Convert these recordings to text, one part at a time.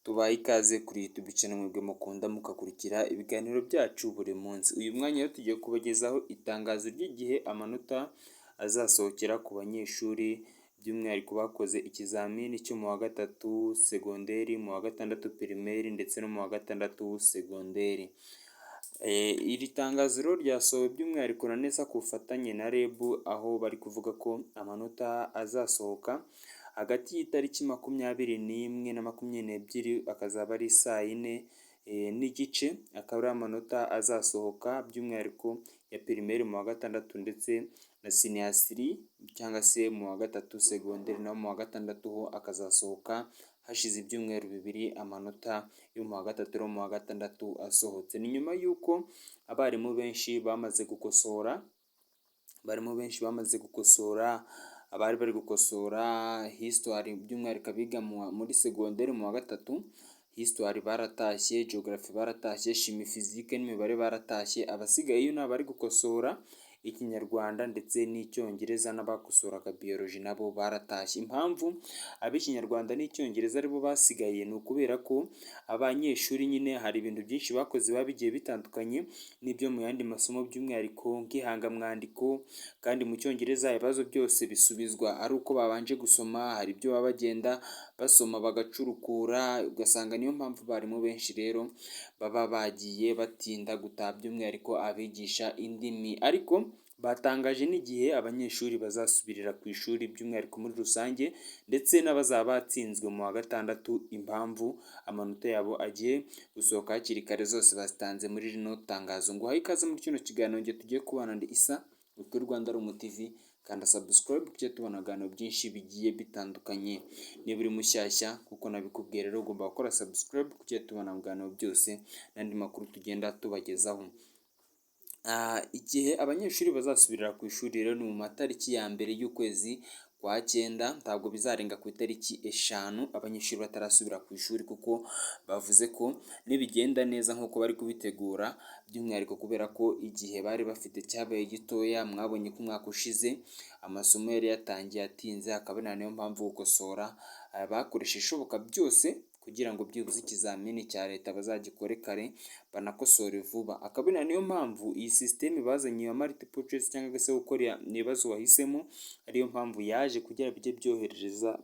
Tubaye ikaze kuri YouTube channel, mwebwe mukunda mukakurikira ibiganiro byacu buri munsi. Uyu mwanya rero tugiye kubagezaho itangazo ry'igihe amanota azasohokera ku banyeshuri, by'umwihariko bakoze ikizamini cyo mu wa gatatu segonderi, mu wa gatandatu pirimeri ndetse no mu wa gatandatu segonderi. Iri tangazo rero ryasohowe by'umwihariko na NESA ku bufatanye na REB, aho bari kuvuga ko amanota azasohoka hagati y'itariki 21 na 22, akazaba ari saa yine n'igice, akaba ari amanota azasohoka by'umwihariko ya pirimeri mu wa gatandatu ndetse na senior three cyangwa se mu wa gatatu segonderi, naho mu wa gatandatu ho akazasohoka hashize ibyumweru 2 amanota yo mu wa gatatu no mu wa gatandatu asohotse. Ni nyuma y'uko abarimu benshi bamaze gukosora, abarimu benshi bamaze gukosora, abari bari gukosora histoire, by'umwihariko abiga muri segonderi mu wa gatatu, histoire baratashye, geography baratashye, chimie, physique n'imibare baratashye, abasigayeyo ni abari gukosora Ikinyarwanda ndetse n'Icyongereza, n'abakosoraga biology nabo baratashye. Impamvu ab'Ikinyarwanda n'Icyongereza aribo basigaye ni ukubera ko abanyeshuri nyine hari ibintu byinshi bakoze biba bigiye bitandukanye n'ibyo mu yandi masomo, by'umwihariko nk'ihangamwandiko, kandi mu Cyongereza ibibazo byose bisubizwa ari uko babanje gusoma, hari ibyo baba bagenda basoma bagacurukura, ugasanga niyo mpamvu abarimu benshi rero baba bagiye batinda gutaha, by'umwihariko abigisha indimi. Ariko batangaje n'igihe abanyeshuri bazasubirira ku ishuri by'umwihariko muri rusange, ndetse n'abazaba batsinzwe mu wa gatandatu, impamvu amanota yabo agiye gusohoka hakiri kare, zose bazitanze muri rino tangazo. Nguhaye ikaze muri kino kiganiro, njye tugiye kubana ndi Isa kuri Rwanda Room TV. Kanda subscribe tujye tubona ibiganiro byinshi bigiye bitandukanye. Niba uri mushyashya, kuko nabikubwiye rero, ugomba gukora subscribe kugira tubona ibiganiro byose n'andi makuru tugenda tubagezaho. Igihe abanyeshuri bazasubirira ku ishuri rero ni mu matariki ya mbere y'ukwezi kwa cyenda, ntabwo bizarenga ku itariki 5 abanyeshuri batarasubira ku ishuri, kuko bavuze ko nibigenda neza nk'uko bari kubitegura, by'umwihariko kubera ko igihe bari bafite cyabaye gitoya. Mwabonye ko umwaka ushize amasomo yari yatangiye atinze, akaba ari nayo mpamvu gukosora bakoresha ibishoboka byose kugira ngo byibuze ikizamini cya leta bazagikore kare, banakosore vuba. Akaba ari niyo mpamvu iyi sisiteme bazanye ya multiple choice cyangwa se gukora ibibazo wahisemo, ariyo mpamvu yaje kugira bijye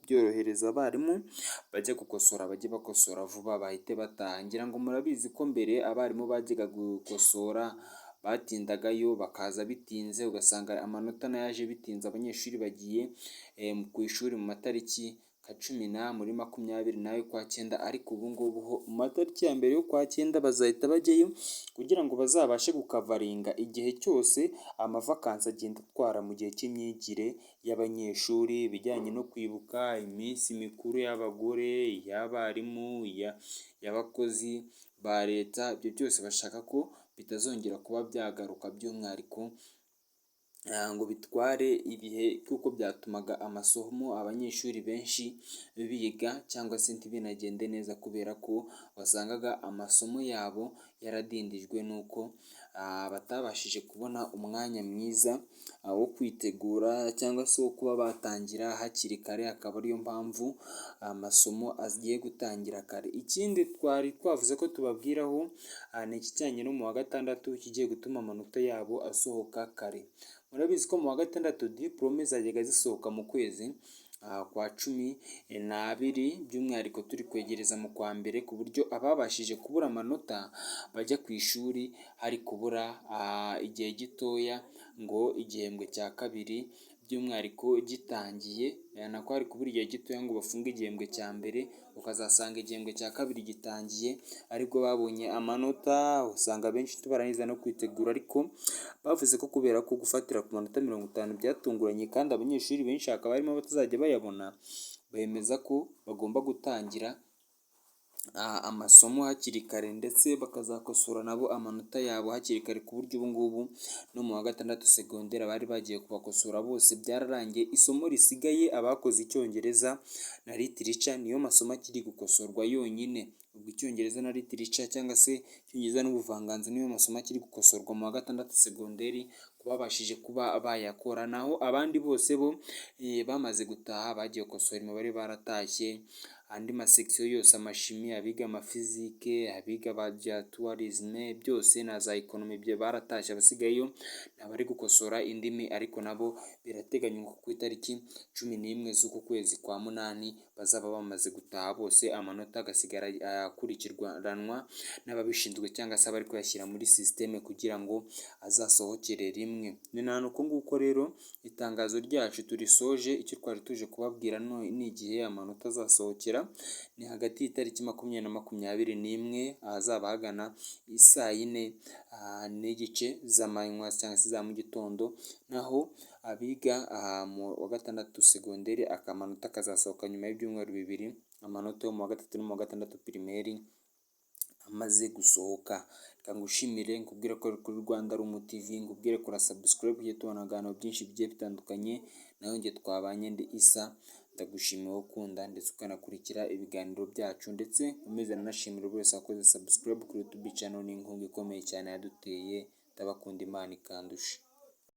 byorohereza abarimu bajya gukosora, bajye bakosora vuba bahite bataha. Ngira ngo murabizi ko mbere abarimu bajyaga gukosora batindagayo, bakaza bitinze, ugasanga amanota nayo yaje bitinze, abanyeshuri bagiye ku ishuri mu matariki nka cumi na muri 20 n'ayo kwa cyenda. Ariko ubu ngubu ho mu matariki ya mbere y'ukwa cyenda bazahita bajyayo kugira ngo bazabashe gukavaringa igihe cyose amavakansi agenda atwara mu gihe cy'imyigire y'abanyeshuri, ibijyanye no kwibuka, iminsi mikuru y'abagore, iy'abarimu, iy'abakozi ba leta, ibyo byose bashaka ko bitazongera kuba byagaruka, by'umwihariko ngo bitware ibihe, kuko byatumaga amasomo abanyeshuri benshi biga cyangwa se ntibinagende neza, kubera ko wasangaga amasomo yabo yaradindijwe n'uko batabashije kubona umwanya mwiza wo kwitegura cyangwa se wo kuba batangira hakiri kare, akaba ariyo mpamvu amasomo agiye gutangira kare. Ikindi twari twavuze ko tubabwiraho ni ikijyanye no mu wa gatandatu kigiye gutuma amanota yabo asohoka kare. Murabizi ko mu wa gatandatu diporome zajyaga zisohoka mu kwezi kwa 12, by'umwihariko turi kwegereza mu kwa mbere, ku buryo ababashije kubura amanota bajya ku ishuri hari kubura igihe gitoya ngo igihembwe cya kabiri by'umwihariko gitangiye, nako hari kubura igihe gitoya ngo bafunge igihembwe cya mbere, ukazasanga igihembwe cya kabiri gitangiye aribwo babonye amanota, usanga abenshi tubarangiza no kwitegura. Ariko bavuze ko kubera ko gufatira ku manota 50 byatunguranye kandi abanyeshuri benshi hakaba harimo abatazajya bayabona, bemeza ko bagomba gutangira amasomo hakiri kare ndetse bakazakosora nabo amanota yabo hakiri kare, ku buryo ubu ngubu no mu wa gatandatu segonderi abari bagiye kubakosora bose byararangiye. Isomo risigaye, abakoze Icyongereza na literature, niyo masomo akiri gukosorwa yonyine. Ubwo Icyongereza na literature cyangwa se Icyongereza n'ubuvanganzo niyo masomo akiri gukosorwa mu wa gatandatu segonderi ku babashije kuba bayakora, naho abandi bose bo bamaze gutaha, bagiye gukosora imibare baratashye. Andi ma section yose, ama chimie, abiga ama physique, abiga bya tourisme, byose na za économie, byo baratashye. Abasigayeyo ni abari gukosora indimi, ariko nabo birateganywa ko ku itariki 11 z'uku kwezi kwa munani bazaba bamaze gutaha bose, amanota agasigara akurikiranwa n'ababishinzwe cyangwa se abari kuyashyira muri système kugira ngo azasohokere rimwe. Ni uko nguko rero itangazo ryacu turisoje. Icyo twari tuje kubabwira ni igihe amanota azasohokera, ni hagati y'itariki 20 na 21, ahazaba hagana isaa 4:30 z'amanywa cyangwa se za mu gitondo. Naho abiga mu wa gatandatu segonderi, amanota akazasohoka nyuma y'ibyumweru 2, amanota yo mu wa gatatu no mu wa gatandatu primaire amaze gusohoka. Reka ngushimire, nkubwire ko kuri Rwanda Rumu TV, nkubwire kora subscribe tujye tubona ibiganiro byinshi bigiye bitandukanye. Nawe njye twabanye ndi Isa, ndagushimiye wowe ukunda ndetse ukanakurikira ibiganiro byacu, ndetse nkomeze nanashimira buri wese wakoze subscribe kuri YouTube channel, ni inkunga ikomeye cyane yaduteye. Ndabakunda, Imana ikandusha.